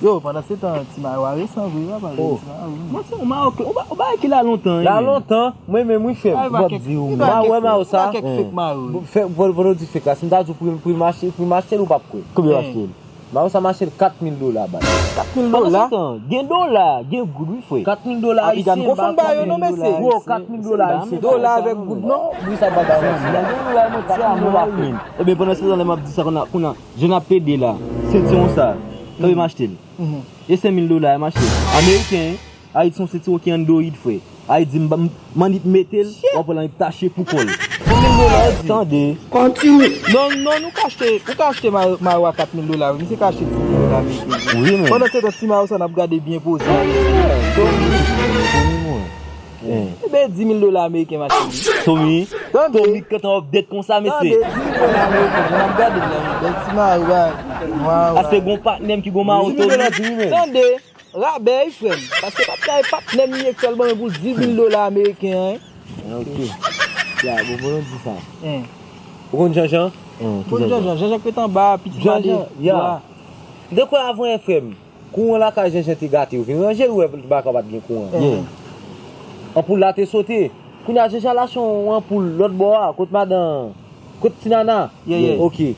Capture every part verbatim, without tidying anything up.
Yo, pandan se tan, ti mayo a resan vre, papa, ti mayo, wi. Mwen se yon mayo, yon ba-, yon bagay ki la lontan, wi, men. La lontan, mwen menm, wi, frè m, m ap di w, mayo, wè mayo sa, fè, vòlò di fèk la, si m ta di w pri, pri m achte, pri m achte l, ou p ap kwè. Konbyen w achte l? Mayo sa m achte l kat mil dola, baz. Kat mil dola? Pandan se tan, gen dola, gen goud, wi, frè. Kat mil dola ayisyen, m pa konn ba yo non, mesye. Bro, kat mil dola ayisyen. Dola avèk goud, non? Wi, sa bagay la. Gen dola, mwen, kat mil dola, frè. Ebyen, pandan se tan, lè m ap di sa, konn a, konn a, Jan n ap pede la, sentiwon sa, kanpe m achte l. E senk mil dola, m achte l. Ameriken, Ayiti se yon sentiwon ki andoyid, frè. Ayiti, m, m, m annik mete l, w ap wè l annik tache pou kò l. Senk mil dola, w di. Tande. Kontinye. Non, non, nou ka achte, ou ka achte mayo, mayo a kat mil dola, wi, misye ka achte ti mil dola ameriken. Wi, men. Pandan se tan, ti mayo sa, n ap gade byen poze. Wi, men. Ebyen, di mil dola ameriken, ma cheri. Somi, Tommy, kantan update konsa, mesye. Tande, di mil dola ameriken, jan n ap gade l la, men, bèl ti mayo, bay. Waw, aste gon patnè m ki gon mayo, Tommy. Tande, rabè, wi, frè m. Paske pa t kay patnè m, li eksèl ban mwen pou di mil dola ameriken an, en. Ok. Ya, bon, bon, nou di sa. Ou konn Janjan? Bon, Janjan, Janjan k ret anba, pitit mande. Janjan, ya. De kwa avan, frè m. Kouran lakay Janjan te gate, yo vin ranje l, ou wè baka pa t gen kouran. Yeah. Anpoul la te sote. Kounye a, Janjan al achte yon anpoul lòt bò a, kot madan, kot ti nana. Yeah, yeah. Ok.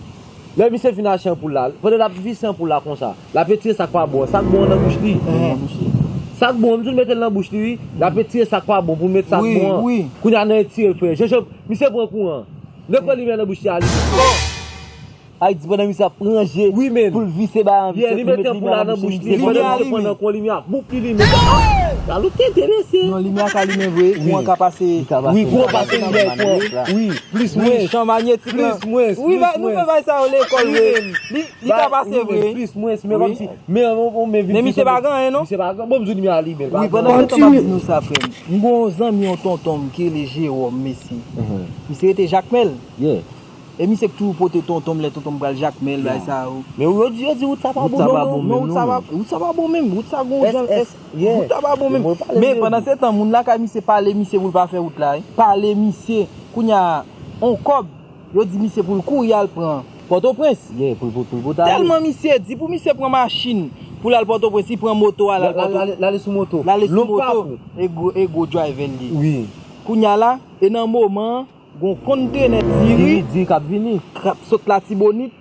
Lè misye fin achte anpoul la, pandan l ap vise anpoul la konsa, l ap retire sa k pa bon an. Sa k bon an nan bouch li. Sa k bon an, m toujou mete l nan bouch li, wi. L ap retire sa k pa bon pou l met sa k bon an. Wi, wi. Kounye a, nan retire l, frè. Janjan, misye pran kouran. Lè l pran limyè nan bouch li a, li Ayiti, pandan misye ap ranje pou l vise bagay an, misye mete limyè nan bouch li, pandan misye pran nan kò, limyè a boup li limen. Galo tete, mesye. Non, limyè a ka limen vre, kouran ka pase. Wi, kouran pase, limyè pran. Wi, plis mwens. Chan manyetik lan. Plis mwens, plis mwens. Wi, nou fè bagay sa yo lekòl vre. Li, li ka pase vre. Plis mwens, men kòmsi, men, men, men misye pa gen anyen, non? Misye pa gen, bon, m di w limyè a limen. Wi, pandan se tan m ap di nou sa, frè m. M gen yon zanmi, yon tonton m, ki rele Jewòm, mesye. Misye rete Jakmèl. Yeah. E misye k toujou pote tonton m lè tonton m pral Jakmèl, bagay sa yo. Men yo di, yo di wout sa pa bon, non, non, wout sa pa bon menm, non. Wout sa pa bon menm, wout sa gon jan, wout sa pa bon menm. Men pandan se tan, moun lakay misye pale misye pou l pa fè wout la, wi. Pale misye, kounye a, on kòb, yo di misye pou l kouri al pran Pòtoprens. Yeah, pou l, pou l, pou l pote ale. Tèlman misye di pou misye pran machin, pou l al Pòtoprens, li pran moto a, l al Pòtoprens. L ale sou moto. L ale sou moto. E gwo, e gwo driver l ye. Wi. Kounye a la, e nan moman an, gon kontenè diri, diri k ap vini, k ap sot Latibonit,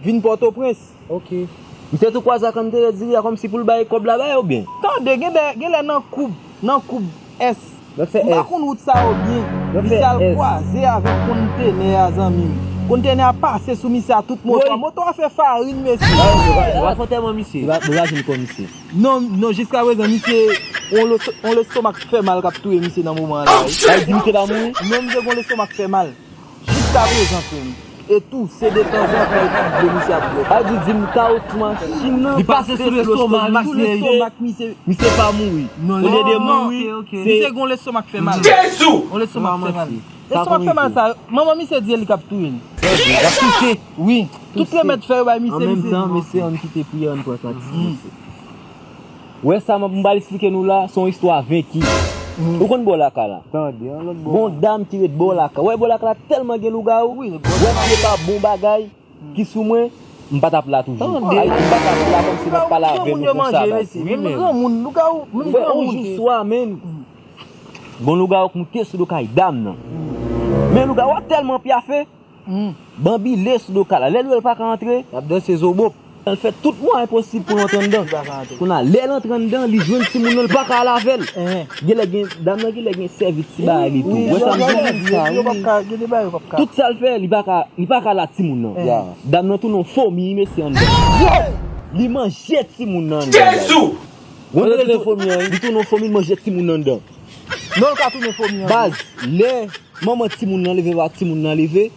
vin Pòtoprens. Ok. Misye tou kwaze ak kontenè diri a kòmsi pou l bay kòb la ba yo byen. Tande, gen lè, gen lè nan koub, nan koub S, m pa konn wout sa yo byen. Misye al kwaze avèk kontenè a, zanmi m. Kontenè a pase sou misye a tout moto a. Moto a fè farin, mesye. Yo pa fè antèman misye. Yo pa, yo pa jwenn kò misye. Non, non, jiskaprezan, misye, on lestomak k fè mal k ap touye misye nan moman an la, wi. Sa vle di misye pa mouri? Non, misye gon lestomak k fè mal. Jiskaprezan, frè m. E tou, se detanzantan yon ti dlo misye ap bwè. Sa vle di, di m kawoutchou machin nan pase sou lestomak misye. Misye pa mouri. Non, olye de mouri, se... Misye gon lestomak k fè mal. Jezi! On lestomak k fè mal. Lestomak k fè mal sa, manman misye di e li k ap touye l. L ap touche. Wi. Tout remèd fè yo bay misye, misye. An menm tan, mesye, ann kite priyè, ann pran sa ti mesye. Wè sa m, m pral esplike nou la, se yon istwa venki. Ou konn bò lakay la? Tande, yon lòt bò. Gon dam ki ret bò lakay. Wè bò lakay la tèlman gen lougawou. Wi, bò lakay. Wè si se pa bon bagay ki sou mwen, m pa t ap la toujou. Tande. Ayiti, m pa t ap la kòmsi m ap pale avè nou konsa, baz. Menm granmoun, lougawou, menm granmoun. Frè, yon jou swa, menn. Gon lougawou k moute sou do kay dam nan. Men lougawou a tèlman pyafe, banbile sou do kay la. Lè l wè l pa ka antre, l ap danse zobop. L fè tout mwayen posib pou l antre anndan. Kounye a, lè l antre anndan, li jwenn timoun nan, l pa ka al avè l. Genlè gen, dam nan genlè gen sèvis ti bagay li tou. Wè sa m di w? Tout sa l fè, li pa ka, li pa ka al ak timoun nan. Dam nan tounen yon fomi, mesye, anndan. Li manje timoun nan anndan. Jezi! Li tounen yon fomi, l manje timoun nan anndan. Non, l ka tounen fomi an. Baz, lè manman timoun nan leve, papa timoun nan leve,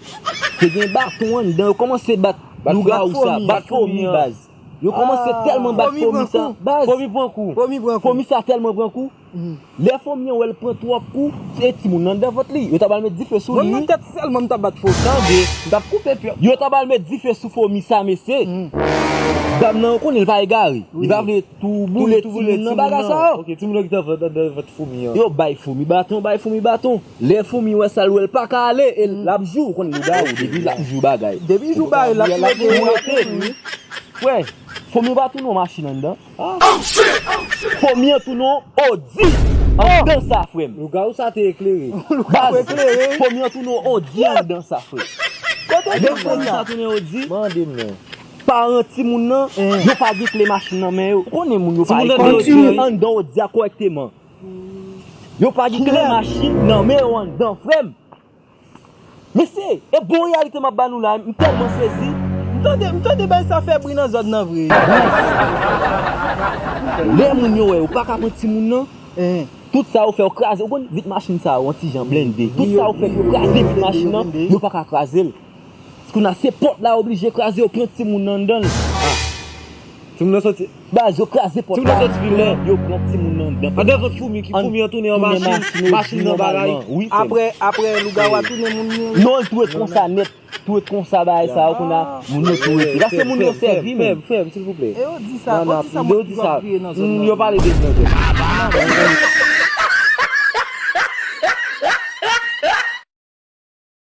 te gen baton anndan, yo kòmanse bat lougawou sa, bat fomi, baz. Yo kòmanse tèlman bat fomi sa, baz. Fomi pran kou. Fomi pran kou. Fomi sa tèlman pran kou. Lè fomi an wè l pran twòp kou, se timoun nan anndan vant li. Yo ta pral met dife sou li, wi. Mwen, mwen tèt sèlman m t ap bat fomi. Tande, m t ap koupe pyè. Yo ta pral met dife sou fomi sa, mesye. Dam nan, ou konnen l pa egare. Li pa vle tou boule timoun nan bagay sa yo. Ok, timoun nan ki t ap fè anndan vant foumi an. Yo bay foumi baton, bay foumi baton. Lè foumi wè sa, l wè l pa ka ale, e l ap jou, ou konn lougawou, depi l ap jou bagay. Depi jou bagay, l ap rete. Frè, foumi pa tounen yon machin anndan. Fomi an tounen yon odi anndan sa, frè m. Lougawou sa te eklere. Baz, fomi an tounen yon odi anndan sa, frè. Lè fomi sa tounen yon odi, mande m non. Paran timoun nan, yo pa gen kle machin nan men yo. Ou konnen moun yo pa ekri anndan odi a kòrèkteman. Yo pa gen kle machin nan men yo anndan, frè m. Mesye, e bon reyalite m ap ba nou la, m tèlman sezi. M tande, m tande bay sa fè bri nan zòn nan vre. Lè moun yo wè, yo pa ka pran timoun nan. Tout sa yo fè, yo kraze. Ou konn vit machin sa yo, yon ti jan blende. Tout sa yo fè, yo kraze vit machin nan, yo pa ka kraze l. Kounye a se pòt la oblije kraze, yo pran timoun nan anndan l. Timoun nan soti. Baz, yo kraze pòt la. Timoun nan soti vin lè. Yo pran timoun nan anndan. Anndan vant foumi ki foumi an tounen an machin, machin nan bagay. Wi, frè m. Apre, apre lougawou a tounen moun li. Non, l tou ret konsa nèt. Tou ret konsa bagay sa yo, kounye a moun yo tou rete. Paske moun yo sèvi menm. Frè m, frè m, silvouplè. E yo di sa, yo di sa, moun ki ap kriye nan zòn nan. Yo pale de nan zòn.